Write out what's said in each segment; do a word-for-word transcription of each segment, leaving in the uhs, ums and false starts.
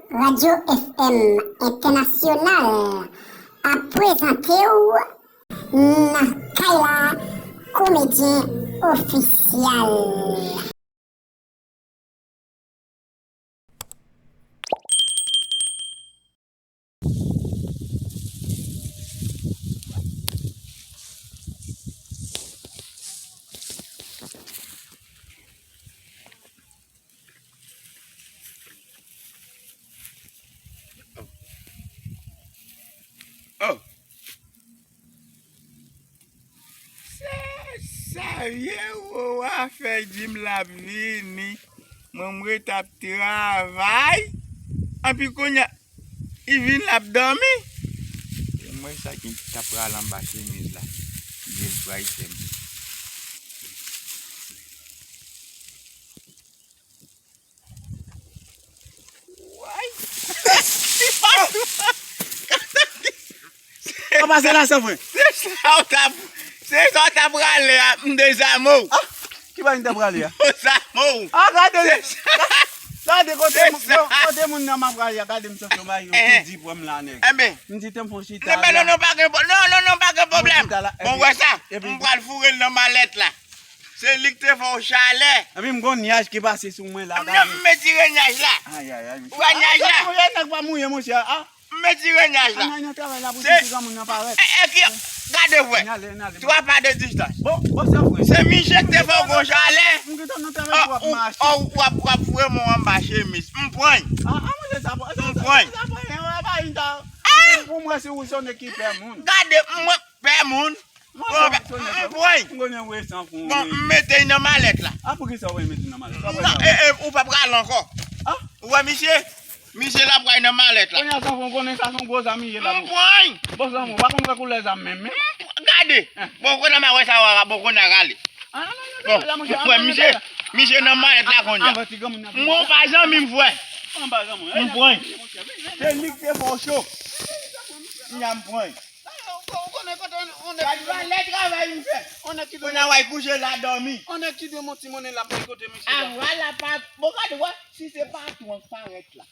Radyo F M Entènasyonal ap prezante w Nan Kay La, komedyen ofisyal. Oh. Sa, sa vye wowa fè di m l ap vini. Mwen, m ret ap travay. Anpi kounye a, li vin, l ap dòmi. E mwen sa ki t ap pral anba chemiz la. Li vin frape m. Way! Papa, se la, san fren. Se sa w t ap, se sa w t ap prale a, m dezame w. Ah, ki bagay m t ap prale a? M dezame w. Ah, gade, gade kote, kote moun nan m ap prale a, gade m sot yo bay yo, eh, tout di pran m la, nèg. Enben. M di, te m fon chita. Non, non, non, pa gen, non, non, non, pa gen pwoblèm. Bon, wè sa, m pral foure l nan malèt la. Se li k te fè w chalè. Epi m gon nyaj ki pase sou mwen la. M nan, m retire nyaj la. Ay, ay, ay, misye. Ou wè nyaj la? Ay, ay, nèg pa mouye, monchè, a. M retire nyaj la. Ann al nan travay la pou ti granmoun nan parèt. E, e, ki, gade vre. N ale, n ale. Twa pa de distans. Bon, bon, se vre. Se misye k te fè w gon chalè. M gentan nan travay pou w ap mache. Ou, ou, w ap, w ap foure men w anba chemiz. M pran. A, a, monchè, sa bon. M pran. Sa bon, e, pa yon ta. Pou mwen, si ou se yon nèg ki pè moun. Gade, mwen, pè moun. Bon, m pran. Bon, m mete l nan malèt la. A, poukisa w mete l nan malèt? Non, e, e, ou pa pral ankò. Ou wè misye? Misye la pral nan malèt la. Kounye a, zanmi, ou konnen sa se yon gwo zam li ye la. M pran. Bon, zanmi, ou pa konn wè koulè zam menm, men. Gade. Bon, kounye a, m a wè sa w a, bon, kounye a rale. Bon, m pran misye. Misye nan malèt la kounye a. Mwen pa zanmi m, frè. M pran. Se li k te fè w cho. M pran. Ou konnen kote on nèg ki dwe monte. Kounye a w al kouche la dòmi. On nèg ki dwe monte monnen la pou kote misye la. Avwa la pa, bon, gade, wè, si se patwon k parèt la.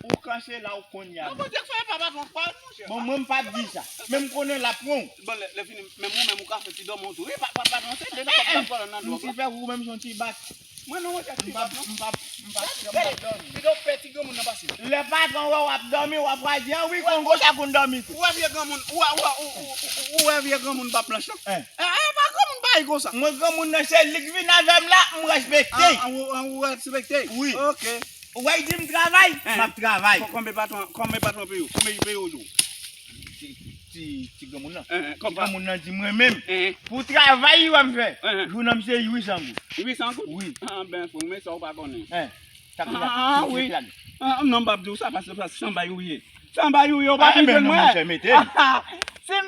Ou kanse la, ou kounye a. Non, Bondye k fè pa patwon k parèt, monchè. Bon, mwen, m p ap di sa. Men m konnen l ap pran w. Bon, lè, lè fini, menm ou menm ou ka fè ti dòmi w tou. Wi, pa, pa, patwon, se de nan kòb la pran nan dwòg la. M ti fè pou ou menm, se yon ti bak. Mwen non, monchè, m p ap, m p ap, m p ap, m p ap dòmi. Piga w fè ti granmoun nan pase. Lè patwon wè w ap dòmi, w ap pral di, an wi, kongo sa konn dòmi tou. Ou wè vye granmoun, ou wè, ou wè, ou, ou, ou, ou wè vye granmoun pa planch lan? Eh. Eh, eh, pa granmoun pa yi konsa. Mwen granmoun nan se li k vin avè m la, m respekte. An, an, ou, an, ou respekte? Wi. Ok. Ou wè l di m travay, m ap travay. Kon-, konbyen patwon, konbyen patwon peye w? Konbyen li peye w jou? Ti, ti, ti granmoun nan. Ti granmoun nan di mwen menm. Pou travay li wè m fè. Jou nan m se uit san goud. Uit san goud? Wi. An, ben, frè, men sa w pa konnen. Sa k la, sa k la. An, non, m p ap di w sa, paske, paske se anba yo ye. Se anba yo ye, ou pa vin jwenn mwen. Si m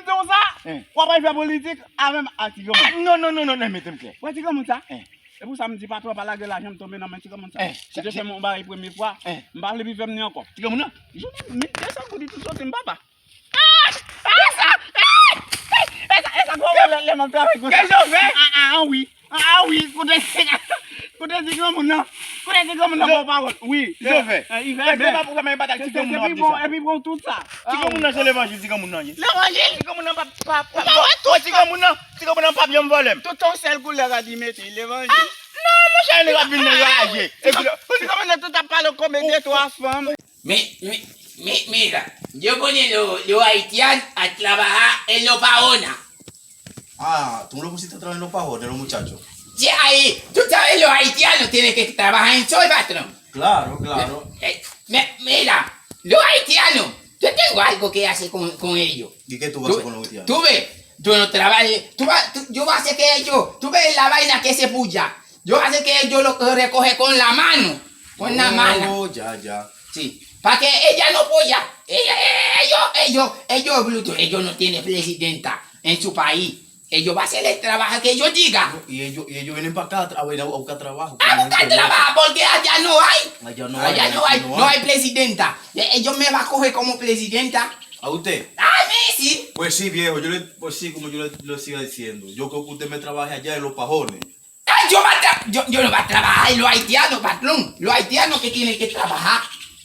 di w sa, w ap al fè politik avè m a ti granmoun. Non, non, non, non, non, mete m klè. Wè ti granmoun sa? E pou sa m di patwon pa lage lajan m tonbe nan men ti granmoun sa. Li te fè m yon bagay premye fwa. M pa vle li fè m ni ankò. Ti granmoun nan? Jounen mil de san goud li tou soti m papa. Ah! Ah, sa! Ah! E sa, e sa gwo lè, lè m ap travay konsa. Kèl jan w fè? Ah, ah, ah, wi. Ah, ah, wi. Kote, kote ti granmoun nan? Kote ti granmoun nan, bon pawòl? Wi. Kèl jan w fè? Li fè byen. Epi bon, epi bon, tout sa. Ti granmoun nan se levanjil, ti granmoun nan ye. Levanjil? Ti granmoun nan pa, pa, pa, bon, ti granmoun nan, ti granmoun nan p ap janm vòlè m. Tout yon sèl koulè rad li mete, levanjil. Ah, non, monchè, nèg ap vin raje. Epi ti granmoun nan tout ap pale konbyen de twa fanm. Mi, mi, mi, mira, yo pone lo, lo haitiano a trabajar en lo paona. Ah, tú me lo pusiste otra vez en lo paona, lo muchacho. Sí, ahí, tú sabes, los haitianos tienen que trabajar en sol, patrón. Claro, claro. Eh, eh, mi, mira, los haitianos, yo tengo algo que hacer con, con ellos. ¿Y qué tú vas a hacer con los haitianos? Tú ves, tú no trabajas, tú vas, tú, yo voy a hacer que ellos, tú ves la vaina que se puya. Yo hace que ellos lo recoge con la mano, con la mano. Oh, ya, ya. Sí, para que ella no pueda, ella, ellos, ellos, ellos brutos, ellos no tienen presidenta en su país. Ellos va a hacer el trabajo que yo diga. Y ellos, y ellos vienen para acá a tra-, a buscar trabajo. A buscar trabajo, porque allá no hay. Allá no hay, allá no hay, no hay presidenta. E-, ellos me va a coger como presidenta. ¿A usted? A mí sí. Pues sí, viejo, yo le, pues sí, como yo le, le sigo diciendo. Yo creo que usted me trabaje allá en los pajones. Ah, yo va tra-, yo, yo no va a trabajar, los haitianos, patrón. Los haitianos que tienen que trabajar.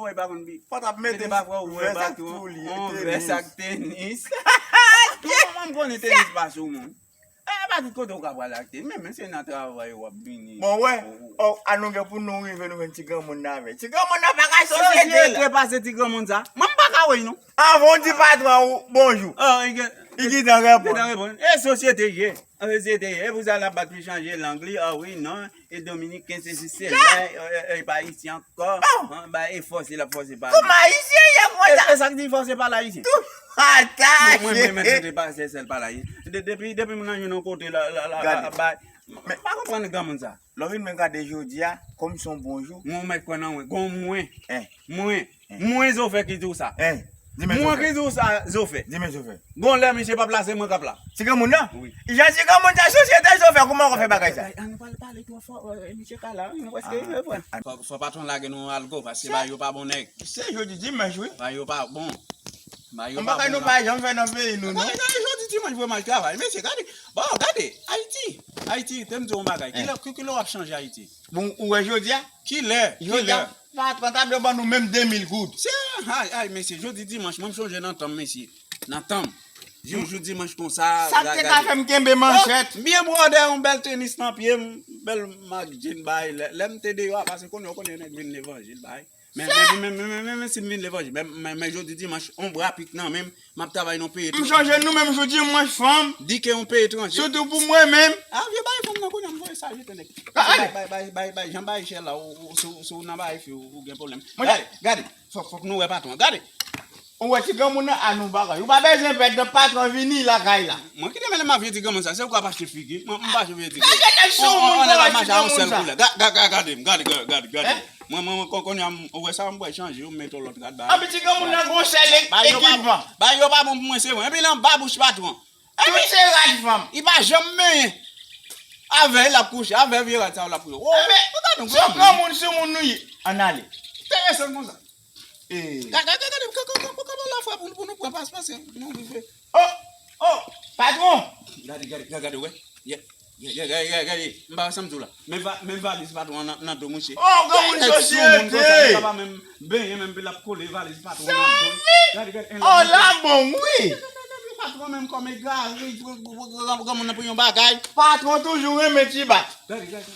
ou wè pa konn bi. Fò t ap mete Mete pa fwa ou wè vès ak bati tou li, on e vès tenis. Ak tenis. Mwen m konnen tenis pase w, moun. E pa tout kote ou ka pral ak tenis. Men, men se nan travay ou ap vini. Bon, wè. Oh, a nou gen pou nou rive nou jwenn ti granmoun nan avè. Ti granmoun nan pa ka sosyete la. Sosyete pase ti granmoun sa. Mwen m pa ka wè non. Anvan w di patwon ou bonjou. Oh, e gen Li gentan reponn. Gentan reponn. E sosyete ye. Sosyete ye. E pou sa l ap bat pou chanje lang li. Ah wi, non. E dominiken se si se la. E, e, e pa isi ankò. An, ba e fòse l ap fòse pa. Kòman ayisyen ye konsa? E sa k di fòse pa la isi. Ata Mwen mwen mwen mwen pa se sèl pa la isi. De- Depi depi moun nan jwenn yon kote la la la Gade. la ba. Mwen pa konprann granmoun sa. Lè w vin men gade jodi a, kòm se yon bon jou. Mwen mèt kwè nan mwen. Gon mwen. Eh. Mwen. Mwen Zofè ki di w sa. Eh, di men Mwen Zofè. Ki di w sa Zofè. Di men Zofè. Gon lè misye p ap la se mwen k ap la. Ti granmoun nan? Wi. Jan ti granmoun sa sosyete Zofè kouman w fè bagay sa? An nou pale pale twò fò, eh, misye ka la, wi, nou prèske rive, frè. Fò fò patwon lage nou algo, paske ba yo pa bon nèg. Se jodi dimanch wi. Ba yo pa bon. Ba yo Yon pa bagay bon nou la. Pa janm fè nan peyi nou non. Bagay jodi dimanch vrèman travay. Mesye, gade. Bon, gade. Ayiti. Ayiti, te m di yon bagay. Kilè kilè w ap chanje Ayiti? Bon, ou wè jodi a? Kilè? Jodi Kilè? A, patwon ta dwe ban nou menm de mil goud. Se, ay, ay, mesye, jodi dimanch, mwen m chonje nan tan m, mesye. Nan tan m. Jou, jou dimanch konsa. Sa k te ka fè m kenbe manchèt. M byen bwòdè, yon bèl tenis nan pye m, bèl mak djin bay. Lè, lè m te deyò a, paske konnen, w konnen nèg vin levanjil bay. Men, men, men, men, men, men, men, si m vin levanjil, men, men, men jodi dimanch, yon bra pik nan men m, m ap travay nan peyi. M chonje nou menm jou dimanch fanm. Di ke yon peyi etranje. Sitou pou mwen menm. A, vye bay fanm nan konnen, m voye sa jete nèg. Gade. Bay, bay, bay, bay, bay, jan bay chè la, ou, ou, si w- si w nan bay fi, ou ou gen pwoblèm. Mwen- Gade, gade. Fòk, fòk nou wè patwon. Gade. Ou wè ti granmoun nan a nou bagay. Ou pa bezwen pèt nan patwon vini lakay la. Mwen ki te mele ma vye ti granmoun sa, se ou k ap achte figi. Mwen m pa achte vye ti Gade nèg sou moun On nèg kò ap mache a yon ti sèl granmoun koulè. Gade, gade, gade, gade, gade, gade, gade. Hein? Mwen, mwen, mwen, kon- konnen an, ou wè sa, m bwè chanje, ou mete yon lòt rad ba. Anpi ti granmoun nan gon sèl Ba yo pa- ekipman. Ba yo pa bon pou mwen, se mwen. Epi nan ba bouch patwon. Tout se rad fanm. Li pa janm menyen. Avè l ap kouche, avè vye rad sa yo l ap kouche. Oh, Enben, gade nou se yon granmoun sou moun nou ye. Ann ale. Te rese l konsa. Eh. Gade, gade, gade, gade, gade, gade, gade la fwa pou, pou nou pran pas, pas, nou rive. Oh, oh, patwon. Gade, gade, gade, gade, wè. Yeah. Gade, gade, gade, gade. M pa wè sa m di w la. Men va- men valiz patwon an nan, nan do mouche. Oh, granmoun Nèg sou moun konsa, li sosyete. pa pa menm benyen, menm pou l ap kole valiz patwon nan do. Gade, gade, en Oh, la bon, wi. Patwon menm kòm egare, granmoun nan pou yon bagay. Patwon toujou renmen ti bat. Gade, gade, gade,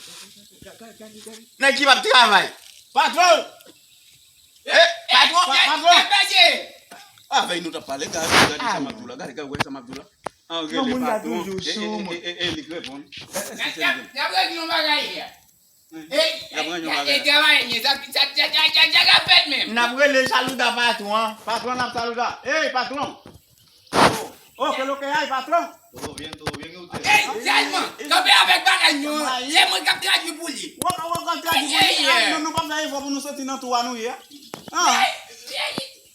gade, gade, gade, gade. Nèg ki p ap travay. Patwon. Eh, patwon, patwon. Avèk nou t ap pale, gade, gade sa m ap di w la, gade, gade, wè sa m ap di w la. An rele Granmoun sa patwon, toujou e, sou e, moun. e, e, e li k reponn. Y ap regle yon bagay ye a. Y ap regle yon bagay. E travay nye, sa, sa, sa, sa, sa, sa, sa k ap fèt menm? N ap rele Saluda patwon an. Patwon, n ap Saluda. Ey, patwon. Oh, oh, ke lo ke ay, patwon. Ey, Salman, kanpe avèk bagay nou an. Se mwen Nou soti nan tou a nou ye a. Ah.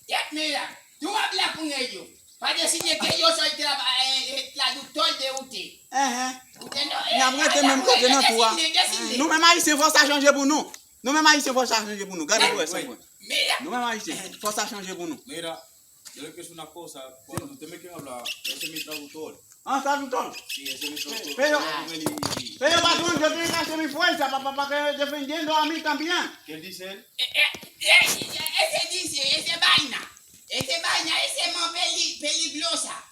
Tèt men la. Tou ap la pou nèg yo. Pa deside ke yo sòy tradoktè de ou te. Enhen. Ou te non. N ap rete menm kote nan tou a. Nou menm Ayisyen, fò sa chanje pou nou. Nou menm Ayisyen, fò sa chanje pou nou. Gade pou wè sa mwen. Nou menm Ayisyen, fò sa chanje pou nou. Mira, yo rete sou nan kò sa, bon, nou te mete an la, yo se mi traductor. Ah, traductor. Sí, ese mi traductor. Pero, pero patrón, yo tienen que hacer mi fuerza pa, pa, pa que defiendan a mí también. ¿Qué él dice él? Ese dice, ese vaina. Ese vaina, ese man peli-, peligrosa.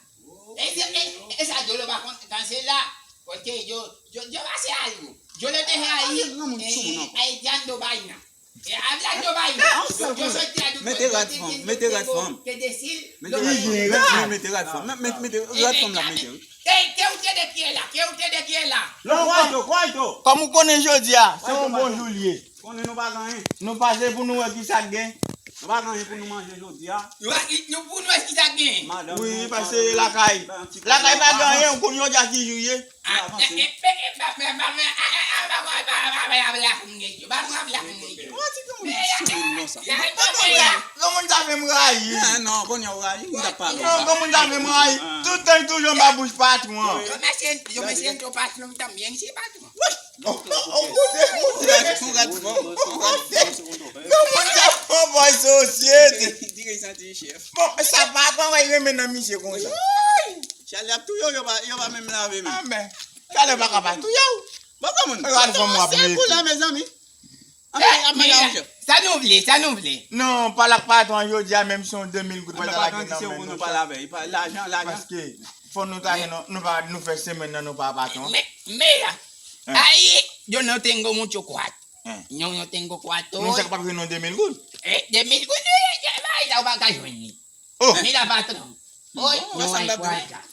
Ese, e, esa yo lo va a con-, cancelar. Porque yo, yo, yo va a hacer algo. Yo lo dejé ahí, eh, ahí dando vaina. E avla yo bay la. Yo soti a tout. Mete rad fanm, mete rad fanm. Te desil. Mete rad fanm, mete rad fanm. Mete rad fanm la, mete. Ke, ke usted quiera, ke usted quiera. Los cuartos, cuarto. Kòm ou konnen jodi a, se yon bon jou l ye. Konnen nou pa gen anyen. Nou pase pou nou wè ki sa k gen. Nou pa gen anyen pou nou manje jodi a. Nou pa, nou pou nou wè ki sa k gen. Wi, pase lakay. Lakay pa gen anyen, ou konn jodi a ki jou ye. Ah, eh, eh, eh, eh, ba, ba, ba, ba, ah, ah, ah, ba, ba, ba, ba, ba, ba, ba, la pou mwen yo. Ba, ba, ba, la pou mwen yo. Ou ti granmoun sou moun konsa. Granmoun sa fè m rayi. Eh, non, kounye a w rayi, m t ap pale w sa. Non, granmoun sa fè m rayi. Tout tan l toujou anba bouch patwon an. Yo mèsi, yo mèsi anto patwon, m tanmen si patwon. Ou koute, ou koute. Ou rad fanm, ou rad fanm. Granmoun sa fè yon bòy sosyete. Dirije santi chèf. Bon, sa pa, pa wè renmen nan misye konsa. Chalè ap touye w, yo pa, yo pa menm lave menm. Ah, men, chalè pa ka pa touye w. Bon, kòman? Gad fanm w ap mete. Se pou la, mezanmi. Ap manje, ap manje, ap manje. Sa nou vle, sa nou vle. Non, pale ak patwon an jodi a, menm si se yon de mil goud, patwon an di se ou pou nou pale avè l. Lajan, lajan. Paske fò nou ta gen, nou, nou pa, nou fè semèn nan, nou pa patwon. Men, men la, ayi, yo no tengo mucho cuarto. No, no tengo cuarto. Nou sa k pa gen non de mil goud. Eh, de mil goud, eh, eh, eh, sa ou pa ka jwenn li. Oh. Mira, patrón. Hoy no hay cuarto.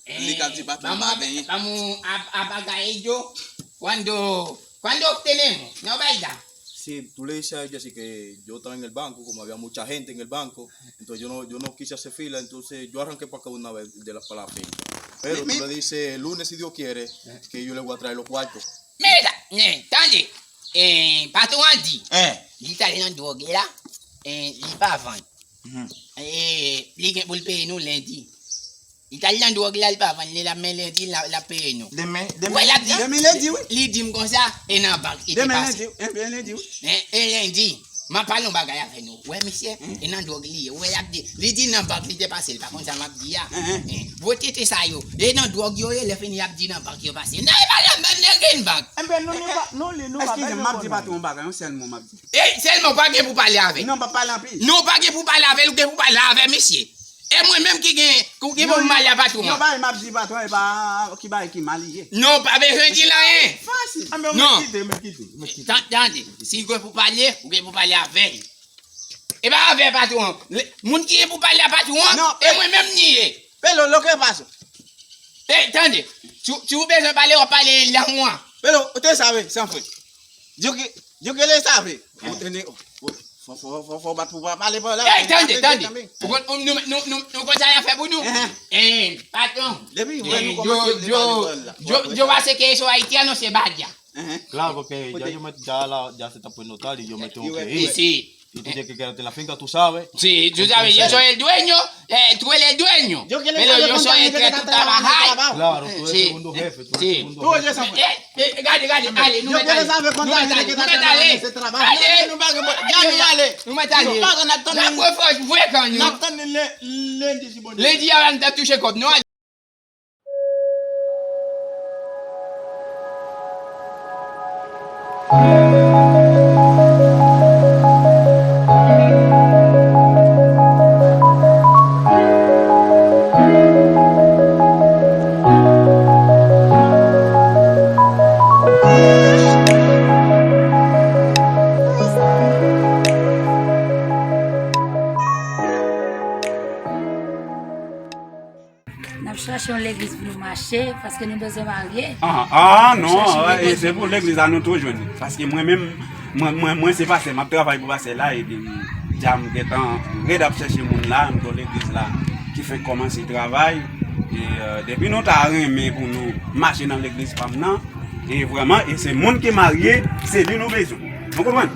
Li ka di patwon pa genyen. Vamos a, vamos a, a pagar ello cuando, cuando obtenemos, ¿no, verdad? Sí, tú le dices a ellos así que yo estaba en el banco, como había mucha gente en el banco, entonces yo no, yo no quise hacer fila, entonces yo arranqué para acá una vez de la, para la finca. Pero tú le dices el lunes, si Dios quiere, que yo le voy a traer los cuartos. Mira, eh, tande, eh, patwon an di, li t al nan dwòg la, eh, li pa vann. Eh, li gen pou l peye nou lendi. Li t al nan dwòg la, li pa vann, li la, men lendi, l ap, l ap peye nou. Demen, demen lendi. Demen lendi, wi. Li di m konsa, e nan bank li te pase. Demen lendi, wi. E lendi. M ap pale yon bagay avè nou. Wè, misye, e nan dwòg li ye. Wè, y ap di, li di nan bank li te pase, li pa konn sa m ap di a. Gwo tete sa yo, e nan dwòg yo ye, lè fini y ap di nan bank yo pase. Non, e pa nan menm nan gen bank. Enben, nou, nou pa, nou li, nou pa bezwen konnen. Eskize m, m ap di patwon yon bagay, yon sèl mo m ap di. E sèlman w pa gen pou pale avè l. Non, m p ap pale anpil. Non, w pa gen pou pale avè l, ou gen pou pale avè misye. E mwen menm ki gen, ki gen pou m pale a patwon an. Yon bagay m ap di patwon, e pa ki bagay ki mal li ye. Non, w pa bezwen di l anyen. Fasil. Anben, ou mèt kite, ou mèt kite, ou mèt kite. Tande, si w gen pou pale, ou gen pou pale avè l. E pa avè patwon an. Moun ki gen pou pale a patwon an, e mwen menm li ye. Pelo, lo que pasó? E, tande, si, si w bezwen pale, w ap pale lan mwen. Pelo, usted sabe, sanfwe. Yo que, yo que le sabe. Ou tande, fò, fò, fò, fò bat pou pa pale pa la. E, tande, tande. Ou konn, nou, nou, nou, nou konn sa y ap fè pou nou? E, patwon. Depi, wè nou kòmanse vle pale pa la. Yo, yo va se que eso Haitiano se vaya. Claro, porque ya yo me, ya la, ya se está poniendo tarde y yo me tengo que ir. Sí. Y tú tienes que quedarte en la finca, tú sabes. Sí, tú sabes, yo soy el dueño, eh, tú eres el dueño, pero yo soy el que tú trabajas. Claro, tú eres el segundo jefe, tú eres el segundo jefe. Eh, eh, gade, gade, ale, nou mèt ale. Nou mèt ale. Ale, nou mèt ale. N ap fè fòs vre kan nou. Lendi a, n ap touche kòb nou, ale. N ap chache yon legliz pou nou mache, paske nou bezwen marye. Ah, ah, non, e se pou legliz la nou tou jwenn. Paske mwen menm, mwen, mwen, mwen se pastè, m ap travay pou pastè la, epi m, dja m gentan rèd ap chèche moun la, anndan legliz la, ki fenk kòmanse travay. E, euh, depi nou ta renmen pou nou mache nan legliz pa m nan, e vrèman, e se moun ki marye, se li nou bezwen. Nou konprann?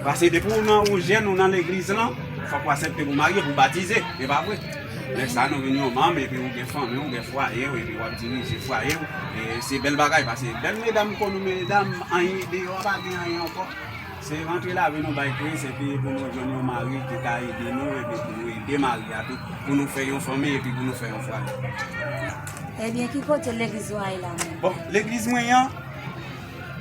Paske depi w nan, ou jèn, ou nan legliz lan, fòk w aksepte pou w marye, pou w batize, e pa vre? Lè sa nou vin yon manm, epi ou gen fanmi w, ou gen fwaye w, epi w ap dirije fwaye w. E se bèl bagay, paske bèl medam, konn nou medam, anyen deyò a pa gen anyen ankò. Se rantre lavi nou bay Kris, epi pou nou jwenn yon mari ki ka ede nou, epi pou nou ede mari a tou, pou nou fè yon fanmi, epi pou nou fè yon fwaye. Ebyen, ki kote legliz ou a ye la menm? Bon, legliz mwen an,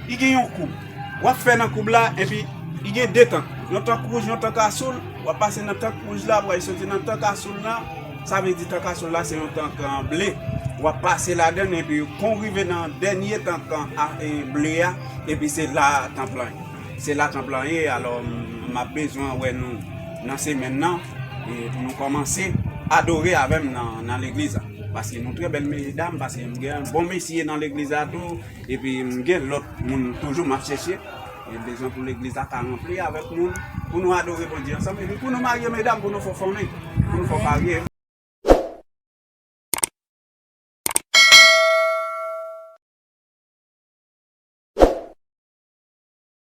li gen yon koub. W ap fè nan koub la, epi li gen de tank. Yon tank wouj, yon tank asoul. W ap pase nan tank wouj la, w al soti nan tank asoul la. Sa vle di tank asoul la, se yon tank an ble. W ap pase ladan l, epi kon w rive nan dènye tank an, a, e, ble a, epi se la tanp lan ye. Se la tanp lan ye, alò, m, m ap bezwen wè nou nan semèn nan, e, pou nou kòmanse adore avè m nan, nan legliz la. Paske nou trè bèl medam, paske m gen bon mesye nan legliz la tou, epi m gen lòt moun toujou m ap chèche. E bezwen pou legliz la ka ranpli avèk moun, pou nou adore Bondye ansanm, epi pou nou marye medam, pou nou fè fanmi, pou nou fè marye.